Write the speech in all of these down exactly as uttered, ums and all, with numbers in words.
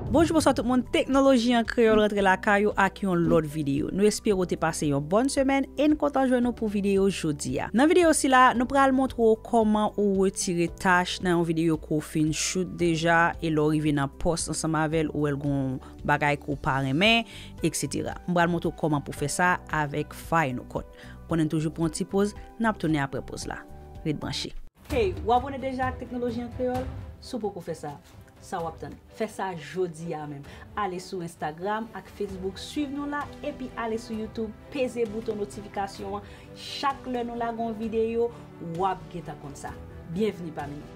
Bonjou, bonswa tout moun. Teknoloji an Kreyòl rantre lakay ou ak yon lòt videyo. Nou espere w te pase yon bòn semèn e n kontan jwenn nou pou videyo jodi a. Nan videyo sila, nou pral montre w kòman ou retire tach nan yon videyo ke w fin shoot deja e lè w rive nan pòs ansanm avè l, ou wè l gon bagay ke w pa renmen, et cetera. M pral montre w kòman pou fè sa avèk Final Cut. Konnen n toujou pran yon ti poz, n ap tounen apre poz la. Ret branche. Hey, w abòne deja ak Teknoloji an Kreyòl? Si w poko fè sa, sa w ap tann? Fè sa jodi a menm. Ale sou Instagram ak Facebook, swiv nou la, epi ale sou YouTube, peze bouton notifikasyon an. Chak lè nou lage yon videyo, w ap gentan konn sa. Byenvni pami nou.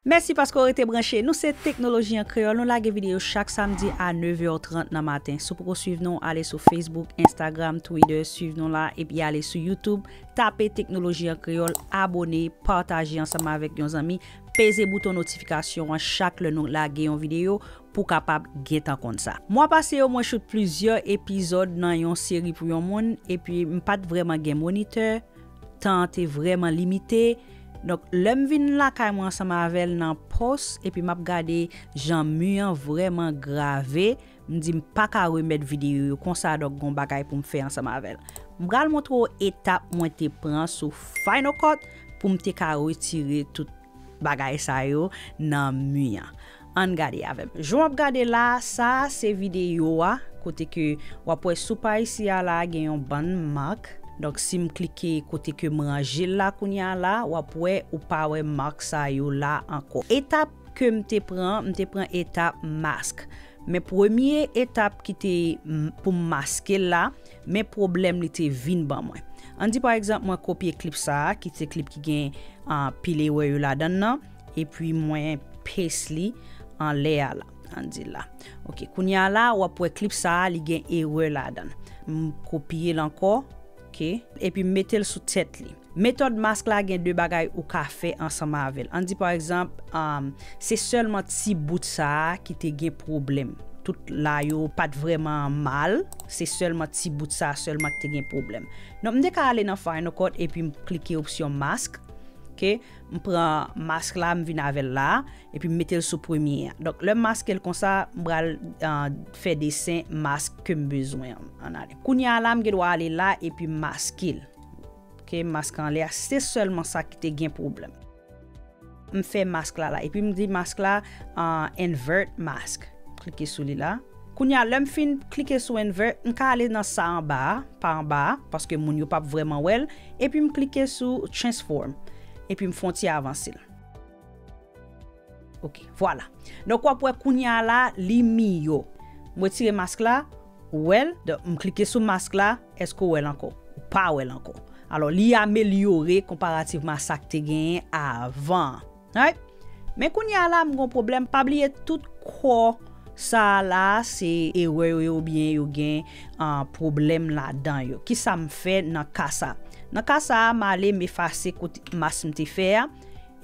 Mèsi paske w rete branche. Nou se Teknoloji an Kreyòl. Nou lage videyo chak samdi a nèf è trant nan maten. Si w poko swiv nou, ale sou Facebook, Instagram, Twitter, swiv nou la, epi ale sou YouTube, tape Teknoloji an Kreyòl, abòne, pataje ansanm avèk yon zanmi, peze bouton notifikasyon an chak lè nou lage yon videyo pou w kapab gentan konn sa. Mwa pase yo, mwen shoot plizyè epizòd nan yon seri pou yon moun, epi m pa t vrèman gen monitè. Tan an te vrèman limite. Donk, lè m vin lakay mwen ansanm avè l nan pòs, epi m ap gade jan mi an vrèman grave, m di m pa ka remèt videyo yo konsa, donk gon bagay pou m fè ansanm avè l. M pral montre w etap mwen te pran sou Final Cut pou m te ka retire tout bagay sa yo nan mi an. Ann gade avè m. Jan w ap gade la, sa a se videyo a, kote ke w ap wè sou pa isi a la, gen yon bann mak. Donk, si m klike kote ke m ranje l la kounye a la, w ap wè ou pa wè mak sa yo la ankò. Etap ke m te pran, m te pran etap mask. Men premye etap ki te m- pou m maske l la, men pwoblèm li te vin ban mwen. Ann di pa egzanp, mwen kopye klip sa a, ki se klip ki gen, ah, pil erè yo ladan l nan, epi mwen paste li anlè a la. Ann di la. Ok, kounye a la, w ap wè klip sa a, li gen erè ladan l. M kopye l ankò, ok, epi m mete l sou tèt li. Metòd mask la gen de bagay ou ka fè ansanm avè l. Ann di pa egzanp, um, se sèlman ti bout sa a ki te gen pwoblèm. Tout la yo pa t vrèman mal, se sèlman ti bout sa a sèlman ki te gen pwoblèm. Donk, m te ka ale nan Final Cut epi m klike opsyon mask. Ok, m pran mask la, m vin avè l la, epi m mete l sou premye a. Donk, lè m maske l konsa, m pral, ah, fè desen mask ke m bezwen an. Ann ale. Kounye a la, m gen dwa ale la epi m maske l. Ok, mask anlè a, se sèlman sa ki te gen pwoblèm. M fè mask la la. Epi m di mask la, ah, invert mask. Klike sou li la. Kounye a, lè m fin klike sou invert, m ka ale nan sa anba a, pa anba a, paske moun yo p ap vrèman wè l. Epi m klike sou transform. Epi m fè yon ti avanse l. Ok, vwala. Donk, w ap wè kounye a la, li miyò. M retire mask la, ou wè l. Donk, m klike sou mask la, èske w wè l ankò? Ou pa wè l ankò. Alò, li amelyore konparativman a sa k te genyen avan. Right? Men kounye a la, m gon pwoblèm. Pa bliye tout kò sa a la, se erè yo ye oubyen yo gen, ah, pwoblèm ladan yo. Kisa m fè nan ka sa? Nan ka sa a, m ale, m efase kote mask m te fè a.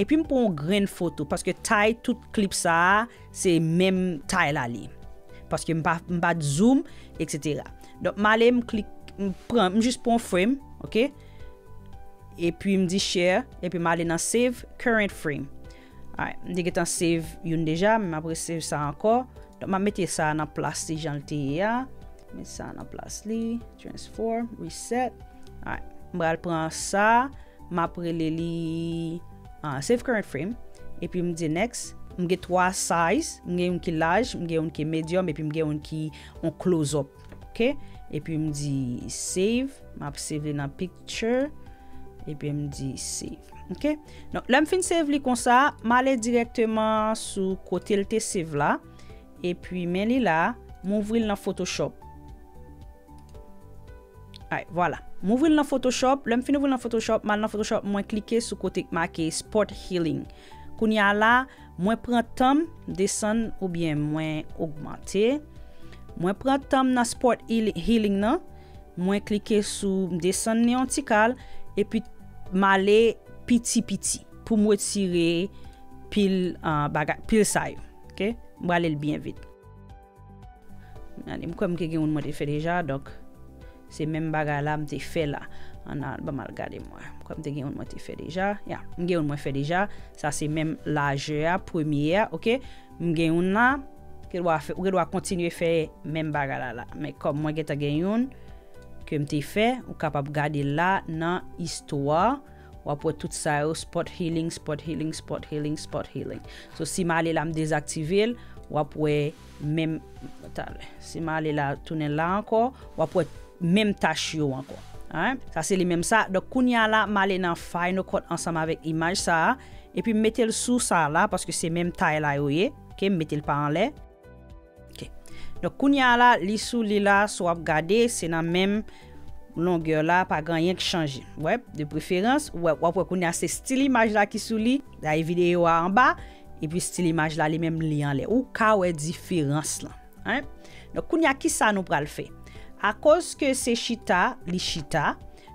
Epi m pran yon grenn foto, paske tay tout klip sa a, se menm tay la li ye. Paske m pa, m pa t zoom, et cetera. Donk, m ale, m klik, m pran, m jis pran yon frame, ok? Epi m di share, epi m ale nan save current frame. Alright, m te gentan save youn deja, men m ap resave sa ankò. Donk, m ap mete sa nan plas li jan l te ye a. Mete sa nan plas li, transform, reset. Alright, m pral pran sa, m ap rele li, ah, save current frame. Epi m di next, m gen twa size, m gen youn ki laj, m gen youn ki medium, epi m gen youn ki on close up. Ok? Epi m di save, m ap save li nan picture, epi m di save. Ok? Donk, lè m fin save li konsa, m ale dirèkteman sou kote l te save la, epi men li la, m ouvri l nan Photoshop. Ay, vwala. M ouvri l nan Photoshop. Lè m fin ouvri l nan Photoshop, m al nan Photoshop, mwen klike sou kote k make Spot Healing. Kounye a la, mwen pran tan m desann oubyen mwen ogmante. Mwen pran tan m nan Spot Heal- Healing nan. Mwen klike sou, m desann li yon ti kal, epi m ale piti piti pou m retire pil, ah, bagay, pil sa yo. Ok? M prale l byen vit. Gade, m kwè m ke gen youn mwen te fè deja, donk se menm bagay la m te fè la. Ann al, ban m al gade mwen. M kwè m te gen youn mwen te fè deja. Ya, m gen youn mwen fè deja. Sa se menm lajè a, premye a, oke? M gen youn la, ou gen dwa fè, ou gen dwa kontinye fè menm bagay la la. Men kòm mwen gentan gen youn ke m te fè, ou kapab gade la nan istwa. W ap wè tout sa yo, spot healing, spot healing, spot healing, spot healing. So, si m ale la, m dezaktive l, w ap wè menm, talè. Si m ale la, tounen la ankò, w ap wè menm tach yo ankò. Alright? Sa se li menm sa. Donk, kounye a la, m ale nan Final Cut ansanm avèk imaj sa a, epi m mete l sou sa la, paske se menm tay la yo ye. Oke, m mete l pa anlè. Ok. Donk, kounye a la, li sou li la, si w ap gade, se nan menm longè la, pa gen anyen k chanje. Wè, de preferans, w ap wè kounye a se stil imaj la ki sou li, dayè videyo a anba, epi stil imaj la li menm li anlè. Ou ka wè diferans lan. Hein? Donk, kounye a, kisa nou pral fè? Akoz ke se chita, li chita,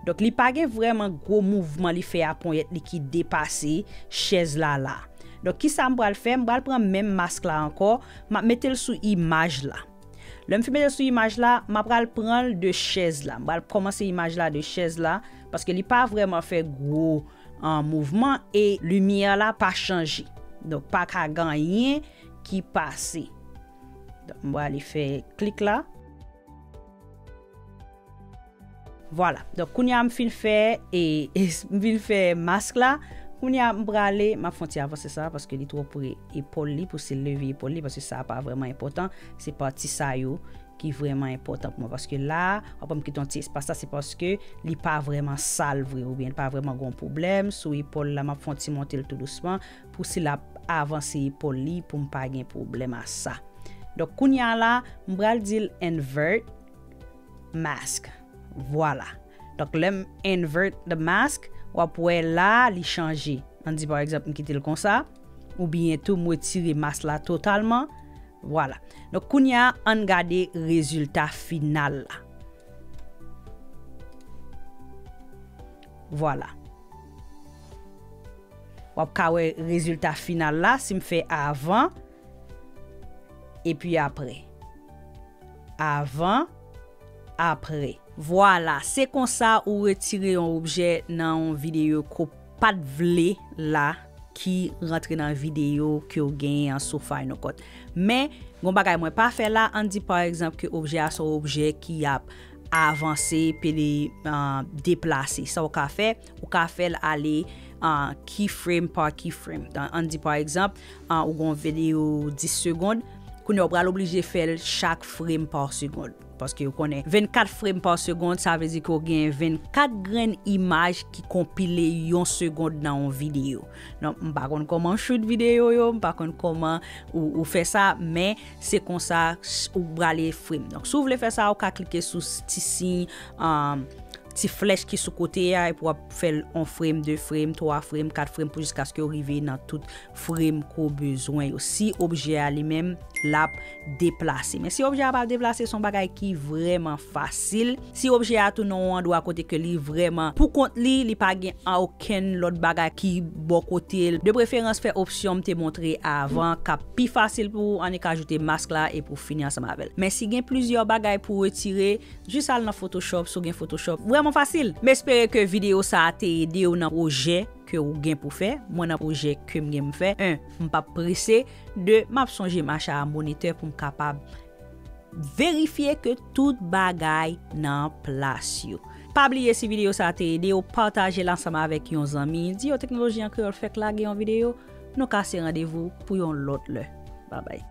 donk, li pa gen vrèman gwo mouvman li fè a ponyèt li ki depase chèz la la. Donk, kisa m pral fè? M pral pran menm mask la ankò, m ap mete l sou imaj la. Lè m fin mete l sou imaj la, m ap pral pran l de chèz la. M pral kòmanse imaj la de chèz la, paske li pa vrèman fè gwo, an, mouvman e limyè la pa chanje. Donk, pa ka gen anyen ki pase. Donk, m prale fè klik la. Vwala. Donk, kounye a m fin fè, e, e, m fin fè mask la. Kounye a m prale, m ap fè yon ti avanse sa, paske li twò pre epòl li, pou se leve epòl li, paske sa pa vrèman enpòtan. Se pati sa yo ki vrèman enpòtan pou mwen, paske la, w ap wè m kite yon ti espas la, se paske li pa vrèman sal vre, oubyen li pa vrèman gon pwoblèm sou epòl la. M ap fè yon ti monte l tou dousman, pou si l ap avanse epòl li, pou m pa gen pwoblèm a sa. Donk, kounye a la, m pral di l invert mask. Vwala. Donk, lè m invert the mask, w ap wè la, li chanje. Ann di, pa egzanp, m kite l konsa, oubyen tou, m retire mask la totalman. Vwala. Donk, kounye a, ann gade rezilta final la. Vwala. W ap ka wè rezilta final la, si m fè avan, epi apre. Avan, apre. Vwala, se konsa ou retire yon objè nan yon videyo ke w pa t vle la ki rantre nan videyo ke w genyen an sou Final Cut. Men, gon bagay mwen pa fè la, ann di pa egzanp ke objè a se yon objè ki ap avanse, pe li, ah, deplase. Sa w ka fè, ou ka fè l ale, ah, keyframe pa keyframe. An, ann di pa egzanp, ah, ou gon videyo dis segonn, kounye a w pral oblije fè l chak frame pa segonn. Paske w konnen vennkat frame pa segonn, sa vle di ke w gen vennkat grenn imaj ki konpile yon segonn nan yon videyo. Donk, m pa konn kòman shoot videyo yo, m pa konn kòman ou, ou fè sa, men se konsa s-, ou prale frame. Donk, si w vle fè sa, ou ka klike sou s-, ti siy, um, ti flèch ki sou kote a, epi w ap fè l yon frame, de frame, twa frame, kat frame, pou jiskaske w rive nan tout frame ke w bezwen yo. Si objè a li menm, l ap deplase. Men si objè a pa deplase, se yon bagay ki vrèman fasil. Si objè a tou nan yon andwa kote ke li vrèman pou kont li, li pa gen okenn lòt bagay ki bò kote l, de preferans fè opsyon m te montre avan, k ap pi fasil pou ou, annik ajoute mask la epi w fini ansanm avè l. Men si gen plizyè bagay pou w retire, jis al nan Photoshop, si w gen Photoshop. Vrèman fasil. M espere ke videyo sa a te ede w nan pwojè ke w gen pou fè. Mwen nan pwojè ke m gen pou fè. En, m p ap prese. De, m ap sonje mache a monitè pou m kapab verifye ke tout bagay nan plas yo. Pa bliye, si videyo sa a te ede w, pataje l ansanm avèk yon zanmi. Di yo Teknoloji an Kreyòl fèk lage yon videyo. Nou kase randevou pou yon lòt lè. Babay.